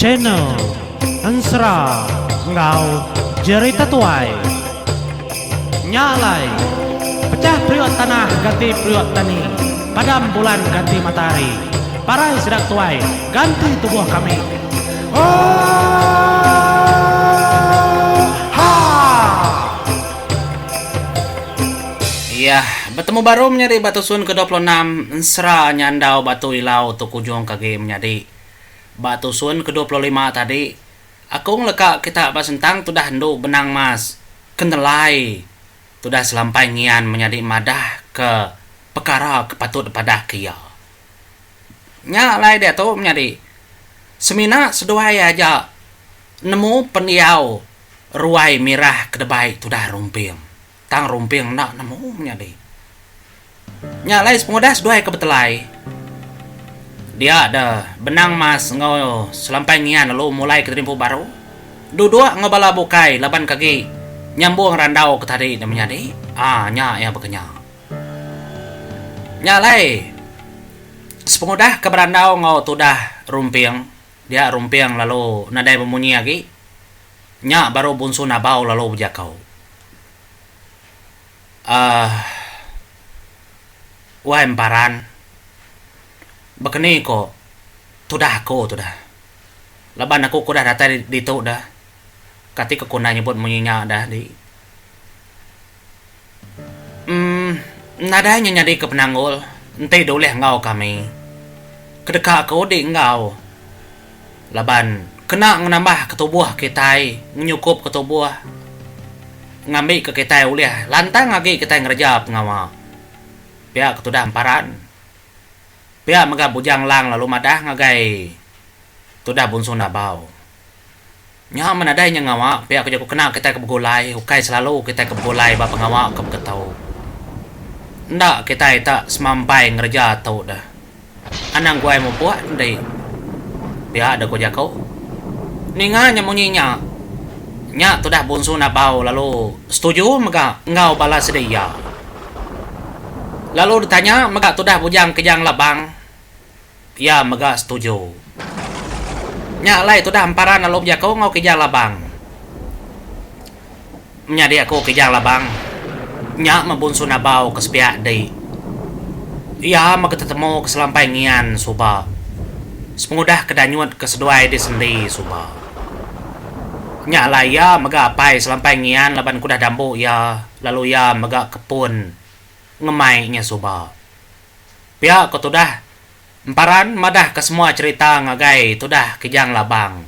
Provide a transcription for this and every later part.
Channel Ensera enggau Jerita Tuai. Nya alai, pecah periuk tanah ganti periuk tani, padam bulan ganti matahari, parai sida tuai ganti tubuh kami. Oohaa! Iya, betemu baru menyadi ba tusun ke 26 ensera nyandau batu ilau tu kujung ke agi menyadi. Ba tusun ke 25 tadi, aku ngeleka kita ba sentang tudah endu benang mas ke nelai tudah selampai ngian menyadi madah ke pekara ke patut dipadah ke iya. Nya alai diatu menyadi semina seduai aja nemu pendiau ruai mirah ke debai tudah rumping. Tang rumping enda nemu menyadi. Nya alai sepengudah seduai ke betelai dia deh benang mas enggau selampai ngian lalu mulai ke terimpu baru duduk enggau bala bukai laban ke agi nyambung randau ke tadi deh menyadi. Aa nya iya baka nya. Nya alai sepengudah ke berandau enggau tudah rumping dia rumping lalu nadai bemunyi agi. Nya baru Bunsu Nabau lalu bejaku. Aah. Wai Emparan. Baka ni ko tudah aku tudah. Laban aku ke udah datai ditu dah. Kati ke ku enda nyebut munyi nya dah di. Emm nadai nya nyadi ke penanggul enti dulih enggau kami. Kedeka aku di enggau laban kena ngenambah ke tubuh kitai ngenyukup ke tubuh ngambi ke kitai ulih lantang agi kitai ngereja pengawa. Pia ke tudah emparan. Pia mega Bujang Lang lalu madah ngagai tudah Bunsu Nabau. Nya meh nadai nya ngawa pia ke jaku kena kitai ke begulai ukai selalu kitai ke begulai ba pengawa ke beketu. Enda kitai tak semampai ngereja tu deh. Anang guai mupuk endi. Pia deh ku jaku. Ninga nya munyi nya. Nya tudah Bunsu Nabau lalu setuju mega enggau bala sida iya. Lalu ditanya mega tudah Bujang Kejang Labang. Iya mega setuju. Nya alai tudah emparan lalu bejaku enggau Kijang Labang. Menyadi aku Kijang Labang, nya meh Bunsu Nabau ke sepiak di. Iya mega tetemu ke selampai ngian suba sepengudah ke danyut ke seduai di sendi suba. Nya alai iya mega apai selampai ngian laban ke udah dambu iya lalu iya mega ke pun ngemai nya suba. Pia ko tudah Emparan madah ka semua cherita ngagai tudah Kijang Labang.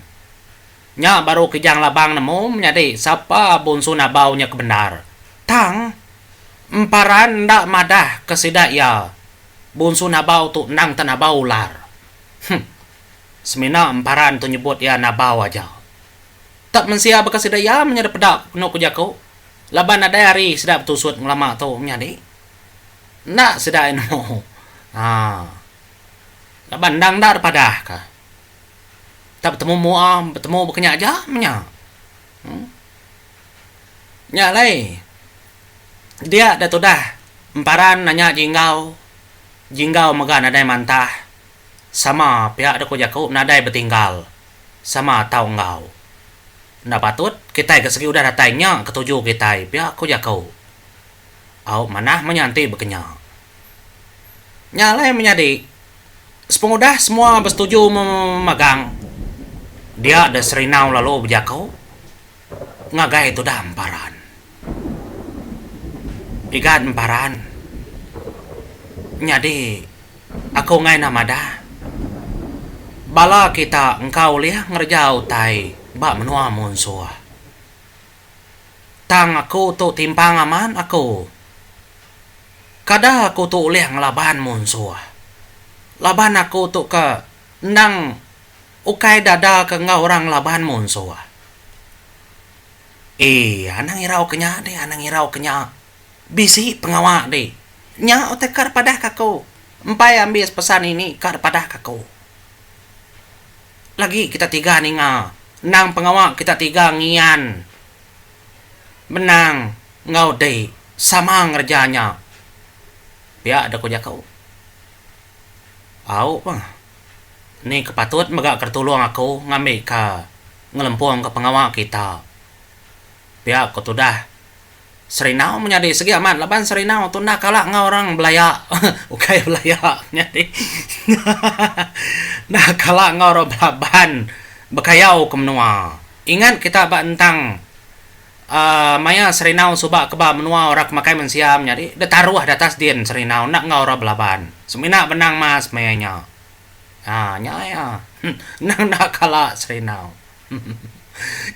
Nya baru Kijang Labang nemu menyadi sapa Bunsu Nabau nya ke bendar. Tang, Emparan enda madah ka sida iya Bunsu Nabau tu endang tak nabau ular. Huh. Semina Emparan tu nyebut iya nabau aja. Tak mensia baka sida iya menyadi peda kenu ku jaku laban nadai hari sida betusut ngelama tu menyadi. Enda sida ai nemu. Haa. Laban endang enda dipadah ka. Tak betemu mua, betemu baka nya aja meh nya. Uhh. Nya alai dia da tudah emparan nanya Jinggau. Jinggau mega nadai mantah. Sama pia da ku jaku nadai betinggal. Sama tau enggau. Enda patut kitai ke segi udah datai nya ke tuju kitai pia ku jaku. Au manah menya enti bekenya. Nya alai menyadi, sepengudah semua besetuju memagang, dia deh Serinau lalu bejaku ngagai tudah Emparan. Igat Emparan, nyadi aku enggai enda madah, bala kita engka ulih ngereja utai ba menua munsuh. Tang aku tu timpang amat aku. Kada aku tu ulih ngelaban munsuh. Laban aku tu ke endang ukai dada ke enggau orang ngelaban munsuh. Ee, anang irau ke nya deh, anang irau ke nya. Bisi pengawa deh. Nya utai ka dipadah ke aku. Empai ambis pesan ini ka dipadah ke aku. Lagi kita tiga ninga endang pengawa kita tiga ngian menang enggau dei sama ngereja nya. Pia deh ku jaku. Au mah. Ni ke patut mega ke ditulung aku ngambika ngelempungka pengawa kita. Pia ku tudah Serinau menyadi segi amat laban Serinau tu enda kala enggau orang belaya ukai belaya menyadi enda kala enggau orang belaban bekayau ke menua. Ingat kita ba entang uhh maya Serinau suba ke ba menua orang ke makai mensia menyadi deh taruh da atas din Serinau enda enggau orang belaban semina benang mas maya nya. Haa nya iya endang enda kala Serinau.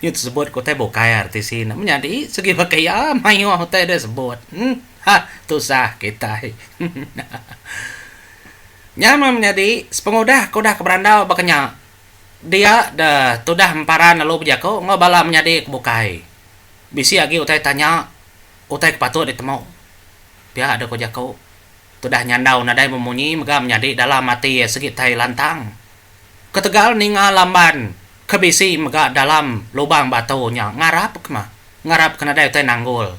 Nyu tesebut ke utai bukai RTC ne menyadi segi baka iya mayuh utai deh sebut. Ha tusah kitai. Nya meh menyadi sepengudah ke udah ke berandau baka nya dia deh tudah emparan lalu bejaku enggau bala menyadi ke bukai. Bisi agi utai tanya utai ke patut ditemu. Pia deh ku jaku. Tudah nyandau nadai memunyi mega menyadi dalam ati iya segi tai lantang. Ketegal ninga lamban ke bisi mega dalam lubang batu nya ngarap ke mah ngarap ke nadai utai nanggul.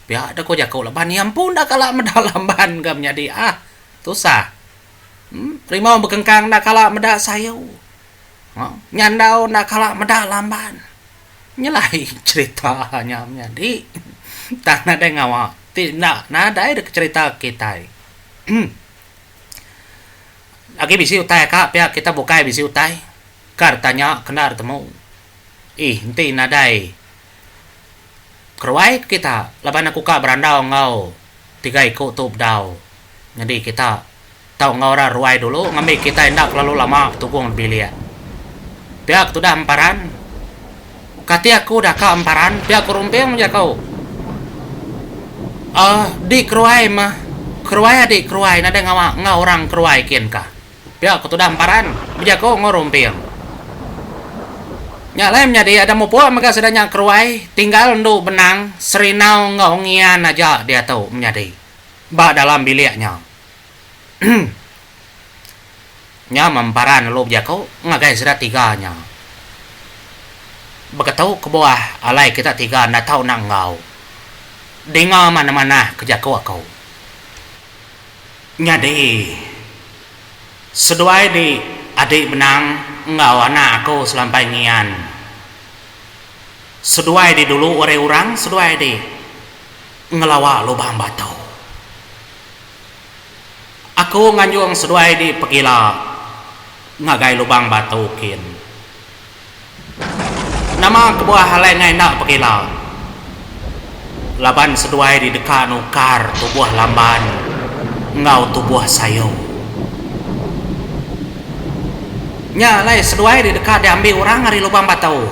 Pia deh ko jaku laban iya empu enda kala meda lamban ga menyadi ah tusah. Em rimau bekengkang enda kala meda sayu. Nyandau enda kala meda lamban. Nyelai cherita nya menyadi tang nadai ngawa ti enda nadai deka cherita kitai. Agi bisi utai aka pia kita bukai bisi utai ka ditanya kena ditemu. Ih enti nadai keruai ke kita laban aku ka berandau enggau tiga iku tu bedau. Nyadi kita tau enggau orang ruai dulu ngambi kita enda kelalu lama betugung bilik. Pia ke tudah emparan. Kati aku daka emparan pia ku Rumping bejaku. Uhh di keruai mah keruai adi keruai nadai ngawa enggau orang keruai kin kah. Pia ku tudah emparan bejaku enggau Rumping. Nya alai menyadi ada mupuk mega sida nya keruai tinggal endu benang Serinau enggau Ngian aja diatu menyadi ba dalam bilik nya. Nya memparan lalu bejaku ngagai sida tiga nya. Beketu kebuah alai kita tiga enda tau enda enggau. Dinga manah-manah ke jaku aku. Nyadi, seduai di adi benang enggau anak aku selampai ngian. Seduai di dulu ari orang seduai di ngelawa lubang batu. Aku nganjung seduai di pegila ngagai lubang batu kin. Nama kebuah alai enggai enda pegila? Laban seduai di deka nukar tubuh lamban enggau tubuh sayu. Nya alai seduai di deka diambi orang ari lubang batu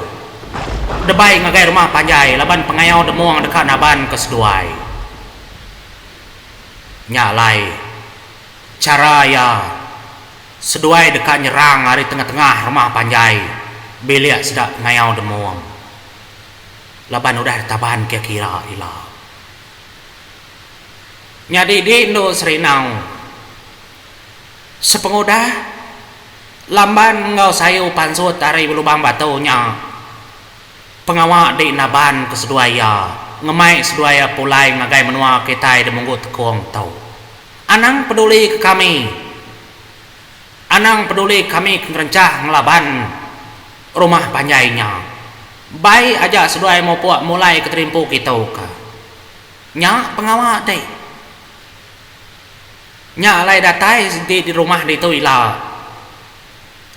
debai ngagai rumah panjai laban pengayau demung deka nabanka seduai. Nya alai, chara iya seduai deka nyerang ari tengah-tengah rumah panjai bilik sida pengayau demung laban udah ditaban kira-kira ila. Nyadi di endu Serinau, sepengudah Lamban enggau Sayu pansut ari lubang batu nya, Pengawa di naban ke seduai iya, ngemai seduai iya pulai ngagai menua kitai di Munggu Tekong tu. Anang peduli ke kami. Anang peduli kami ke ngerenchah ngelaban rumah panjai nya. Bai aja seduai mupuk mulai ke terimpu kitu ka. Nya pengawa ti. Nya alai datai senti di rumah ditu ila.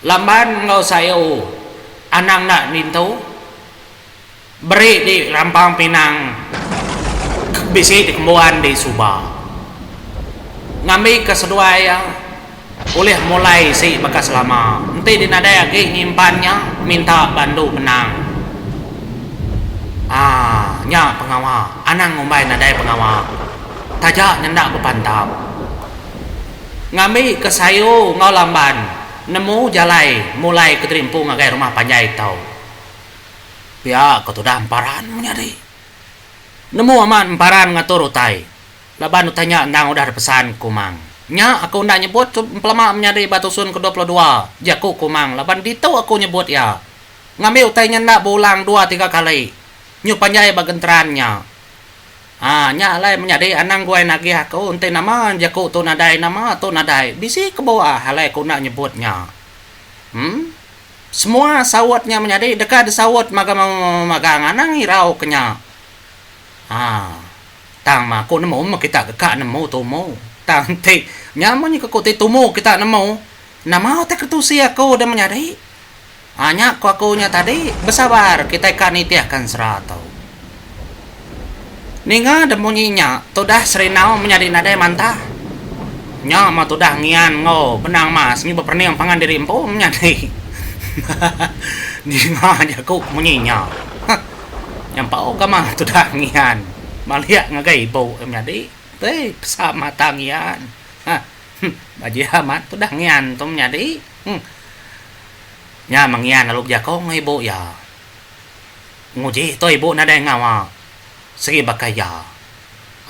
Lamban enggau sayu anang enda nintu beri di rampang pinang ke bisi dikembuan di suba. Ngambika seduai iya ulih mulai isi baka selama enti di nadai agi nyimpan nya minta bandu menang. Aaa nya pengawa anang ngumbai nadai pengawa taja nyenda bepantap. Ngambi ke sayu enggau lamban nemu jalai mulai ke diri empu ngagai rumah panjai tau. Pia ko tudah emparan menyadi. Nemu amat emparan ngatur utai laban utai nya endang udah dipesan Kumang. Nya aku enda nyebut empelama menyadi ba tusun ke 22 jaku Kumang laban ditu aku nyebut iya. Ngambi utai nya enda beulang dua tiga kali nyu panjai ba genteran nya. Haa nya alai menyadi anang guai nagih aku enti nama jaku tu nadai nama tu nadai bisi kebuah alai ku enda nyebut nya. Em. Semua saut nya menyadi deka disaut magang-magang anang irau ke nya. Haa. Tang mah aku nemu meh kita ke ka nemu tumu. Tang enti nya meh nyengka ku ti tumu kita nemu nama utai ke tusi aku deh menyadi. Haa nya ku aku nya tadi besabar kitai ka nitihka ensera tu. Ninga deh munyi nya tudah Serinau menyadi nadai mantah. Nya mah tudah ngian enggau benang mas nyu beperening pangan diri empu menyadi. Ninga jaku munyi nya. Huh. Nyampau ga mah tudah ngian malik ngagai ibu menyadi. Pei pesa mata ngian. Huh. Bajih amat tudah ngian tu menyadi. Huh. Nya mengian lalu bejako enggau ibu iya. Nguji tu ibu nadai ngawa segi baka iya.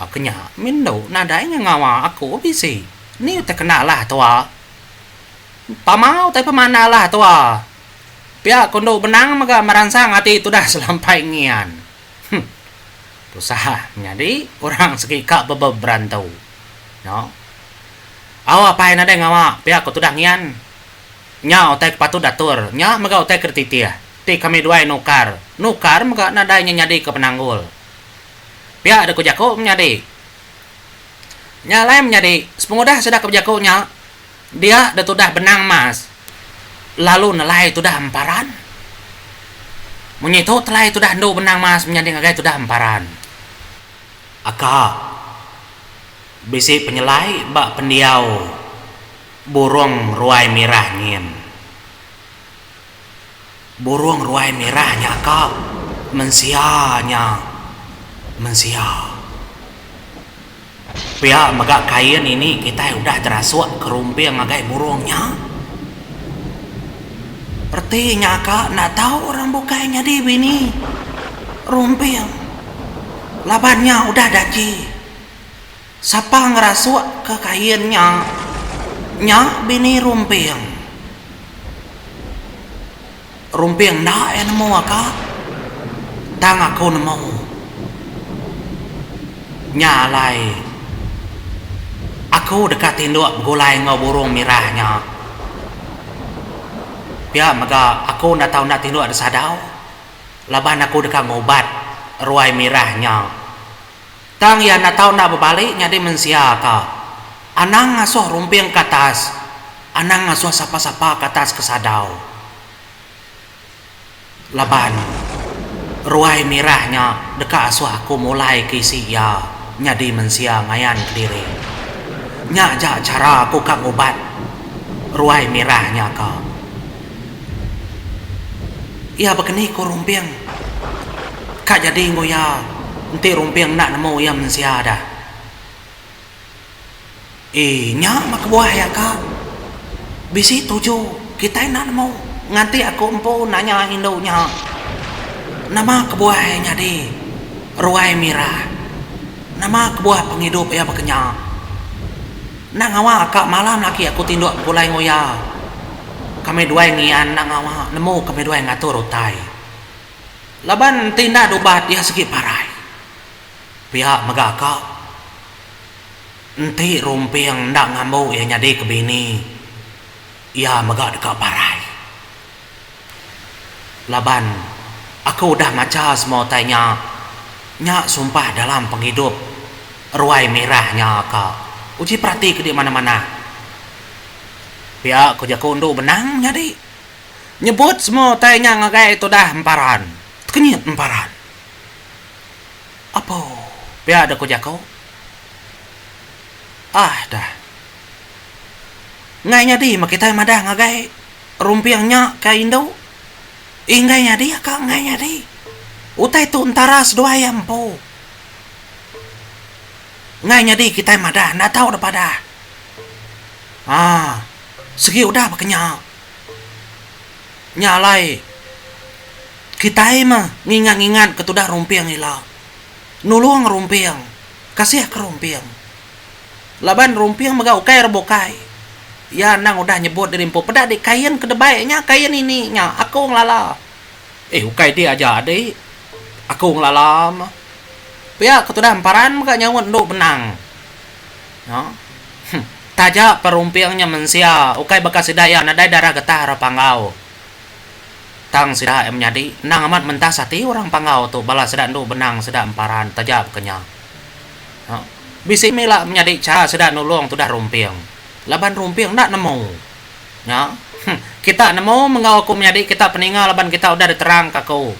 Ke nya mindu nadai nya ngawa aku bisi. Ni utai kena alah tua. Pama utai pemana alah tua. Pia ku endu benang mega meransang ati tudah selampai ngian. Huh. Tusah menyadi orang segi ka bebeb berantu. No. Au apai nadai ngawa pia ku tudah ngian. Nya utai ke patut datur, nya mega utai ke dititih. Ti kami duai nukar, nukar mega nadai nya nyadika penanggul. Pia deh ku jaku menyadi. Nya alai menyadi, sepengudah sida ke bejaku nya, dia deh tudah benang mas lalu nelai tudah emparan. Munyi tu telai tudah endu benang mas menyadi ngagai tudah emparan. Aka bisi penyelai ba pendiau. Burung ruai mirah nyin. Burung ruai mirah nya ka mensia nya mensia. Pia mega kain ini kitai udah terasuk ke rumping ngagai burung nya. Reti nya ka enda tau orang bukai nyadi bini rumping laban nya udah daji. Sapa ngerasuk ke kain nya, nya bini Rumping. Rumping enda iya nemu aka, tang aku nemu. Nya alai, aku deka tinduk begulai enggau burung mirah nya. Pia mega aku enda tau enda tinduk disadau laban aku deka ngubat ruai mirah nya. Tang iya enda tau enda bebali nyadi mensia ka. Anang ngasuh rumping ke atas, anang ngasuh sapa-sapa ke atas ke sadau. Laban, ruai mirah nya deka asuh aku mulai ke isi iya nyadi mensia ngayan kediri. Nya aja chara aku ka ngubat ruai mirah nya ka. Iya bekeni ku Rumping. Ka jadi enggau iya enti Rumping enda nemu iya mensia dah. Ee nya mah kebuah iya ka. Bisi tuju kitai enda nemu nganti aku empu nanya indu nya. Nama kebuah iya nyadi ruai mirah. Nama kebuah pengidup iya baka nya. Enda ngawa ka malam laki aku tinduk begulai enggau iya. Kami duai ngian enda ngawa nemu kami duai ngatur utai. Laban enti enda dubat iya sigi parai. Pia mega ka enti Rumping enda ngambu iya nyadi ke bini iya mega deka parai. Laban aku udah macha semua utai nya, nya sumpah dalam pengidup ruai mirah nya ka. Uji perati ke di manah-manah. Pia ku jaku endu benang menyadi. Nyebut semua utai nya ngagai tudah emparan. Tekenyit emparan. Apo, pia deh ku jaku. Ah dah. Enggai nyadi meh kitai madah ngagai Rumping nya ka indu. Enggai nyadi aka enggai nyadi. Utai tu entara seduai iya empu. Enggai nyadi kitai madah enda tau dep padah. Haa sigi udah baka nya. Nya alai kitai meh ngingat-ngingat ke tudah rumping ila. Nulung rumping, kasih ke rumping. Laban Rumping mega ukai orang bukai. Iya endang udah nyebut diri empu peda dik kain ke debai nya kain ini nya aku ngelala. Eh ukai dik aja dik. Aku ngelala mah. Pia ke tudah emparan mega nyaut endu benang. Nya. Huh. Taja pa rumping nya mensia ukai baka sida iya nadai darah getah orang Panggau. Tang sida iya menyadi endang amat mentas ati orang Panggau tu bala sida endu benang sida emparan taja baka nya. Nya. Bisi mila menyadi chara sida nulung tudah rumping. Laban rumping enda nemu. Nya. Huh. Kita nemu menggau aku menyadi kita peninga laban kita udah diterangka aku.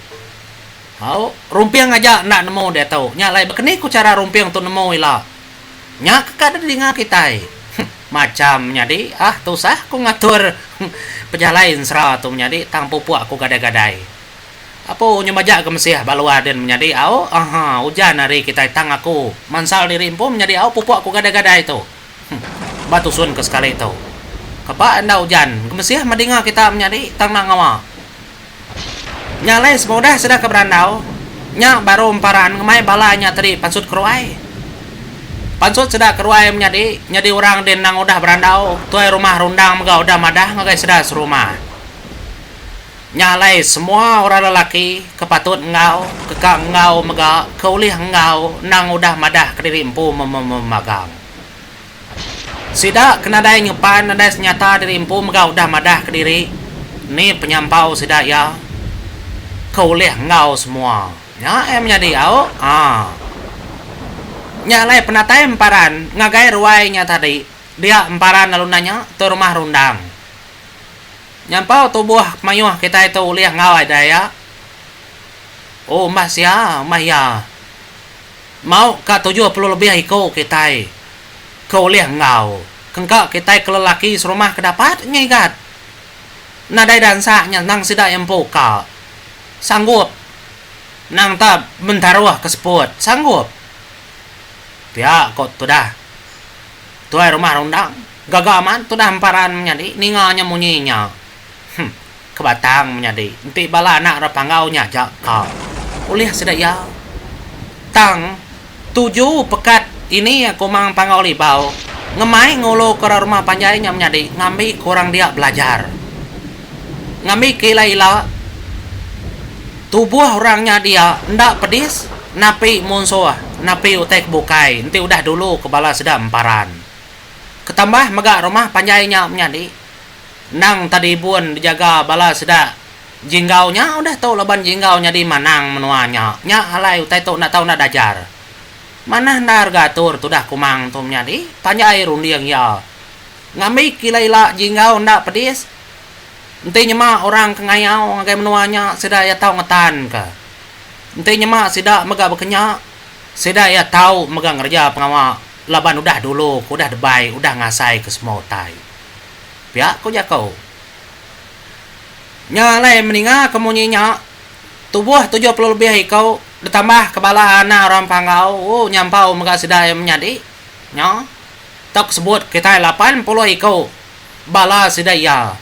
Au, rumping aja enda nemu diatu. Nya alai bekeni ku chara rumping tu nemu ila. Nya ke ka didinga kitai. Huh, macham menyadi ah tusah ku ngatur pejalai ensera tu menyadi tang pupuk aku gadai-gadai. Apu nyu majak ke mesih ba luar din menyadi au aha ujan hari kitai tang aku mansal diri empu menyadi au pupuk aku gadai-gadai tu. Huh, ba tusun ke sekali tu. Keba enda ujan gemesih meh dinga kita menyadi tang enda ngawa. Nya alai sepengudah sida ke berandau, nya baru emparan ngemai bala nya tadi pansut ke ruai. Pansut sida ke ruai menyadi, nyadi orang di endang udah berandau, tuai rumah rundang mega udah madah ngagai sida serumah. Nya alai semua orang lelaki ke patut enggau, ke ka enggau mega, ke ulih enggau endang udah madah kediri empu mememagang. Sida ke nadai ngepan nadai senyata diri empu mega udah madah kediri ni penyampau sida iya ke ulih enggau semua. Nya iya menyadi au aa. Nya alai penatai emparan ngagai ruai nya tadi dia emparan lalu nanya tu rumah rundang. Nyampau tubuh mayuh kitai tu ulih enggau ai daya. Oh umbah sia umbah iya. Mau ka 70 lebih iku kitai ke ulih enggau. Kengka kitai ke lelaki serumah ke dapat nya igat. Nadai dansa nya nang sida iya empu ka. Sanggup. Nang ta bentaruh ke seput. Sanggup. Pia ko tudah. Tuai rumah rundang. Gaga amat tudah emparan menyadi ninga nya munyi nya. Huh. Ke batang menyadi enti bala anak ra panggau nya aja ka ulih sida iya. Tang tuju pekat ini aku mang Panggau Libau ngemai ngulu ke ra rumah panjai nya menyadi ngambi ke orang dia belajar. Ngambi ke ila-ila tubuh orang nya dia enda pedis napi munsuh napi utai ke bukai enti udah dulu ke bala sida emparan. Ketambah mega rumah panjai nya menyadi. Endang tadi ibun dijaga bala sida Jinggau nya udah tu laban Jinggau nyadi manang menua nya. Nya alai utai tu enda tau enda dajar. Manah endar ga atur tudah Kumang tu menyadi panjai runding iya. Ngambi ke ila-ila Jinggau enda pedis. Enti nyema orang ke ngayau ngagai menua nya sida iya tau ngetanka. Enti nyema sida mega bekenya sida iya tau mega ngereja pengawa laban udah dulu ke udah debai udah ngasaika semua utai. Pia ku jaku. Nya alai meninga ke munyi nya, tubuh 70 lebih iku ditambah ke bala anak orang Panggau oh nyampau mega sida iya menyadi. Nya tok sebut kitai 80 iku bala sida iya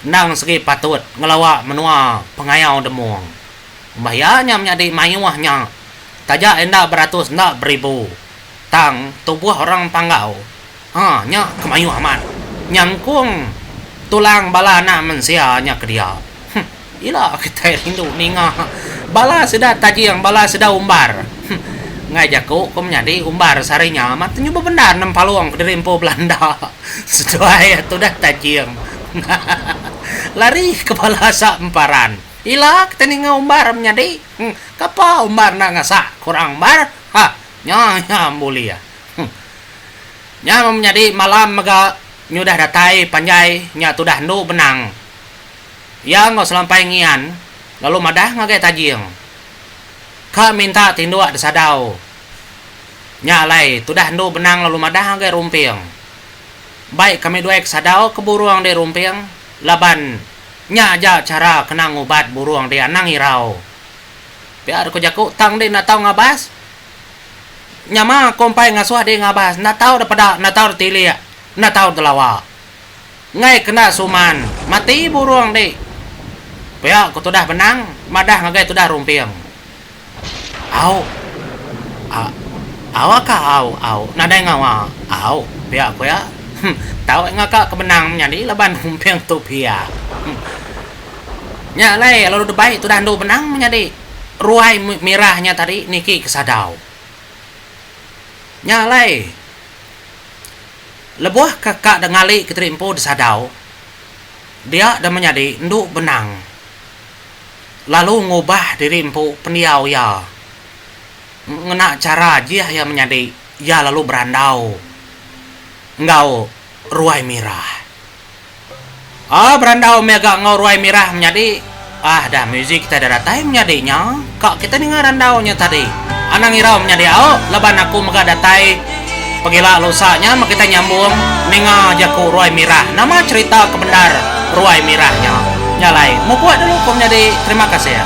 endang segi patut ngelawa menua Pengayau Demung. Umbah iya nya menyadi mayuh nya taja enda beratus enda beribu tang tubuh orang Panggau Ha, nya ke mayuh amat. Nyangkung tulang bala anak mensia nya ke dia. Huh, ila kitai rindu ninga bala sida tajing, bala sida umbar. Huh, enggai jaku ku menyadi umbar sehari nya amat nyuba bendar nempalung kediri empu belanda. Seduai tudah tajing. Lari ke bala asa emparan. Ila kitai ninga umbar menyadi. Huh, kapa umbar enda ngasak ku orang umbar. Ha, nya nya bulih. Huh. Nya meh menyadi malam mega nyudah datai panjai nya tudah endu benang. Iya enggau selampai ngian lalu madah ngagai Tajing. Ka minta tinduk disadau. Nya alai tudah endu benang lalu madah ngagai Rumping. Bai kami duai ke sadau ke burung di Rumping laban nya aja chara kena ngubat burung di anang irau. Pia ku jaku tang di enda tau ngabas. Nyama aku empai ngasuh diri ngabas enda tau da peda enda tau da tilik enda tau da lawa. Enggai kena suman mati burung di. Pia ku tudah benang madah ngagai tudah rumping. Au. A au aka au au nadai ngawa au pia ku iya. Huh tau ngaka ke benang menyadi laban rumping tu pia. Nya alai lalu debai tudah endu benang menyadi. Ruai Mirah nya tadi niki ke sadau. Nya alai lebuh ke ka ngali ke diri empu disadau dia da menyadi endu benang lalu ngubah diri empu pendiau iya ngena chara ajih iya menyadi iya lalu berandau enggau Ruai Mirah. Ah berandau meh ga enggau Ruai Mirah menyadi. Ah dah muzik kitai dah datai menyadi nya ka kitai ninga randau nya tadi. Anang irau menyadi au laban aku mega datai pegila lusa nya meh kitai nyambung ninga jaku Ruai Mirah nama cherita ke bendar Ruai Mirah nya. Nya alai mupuk dulu ku menyadi terima kasih.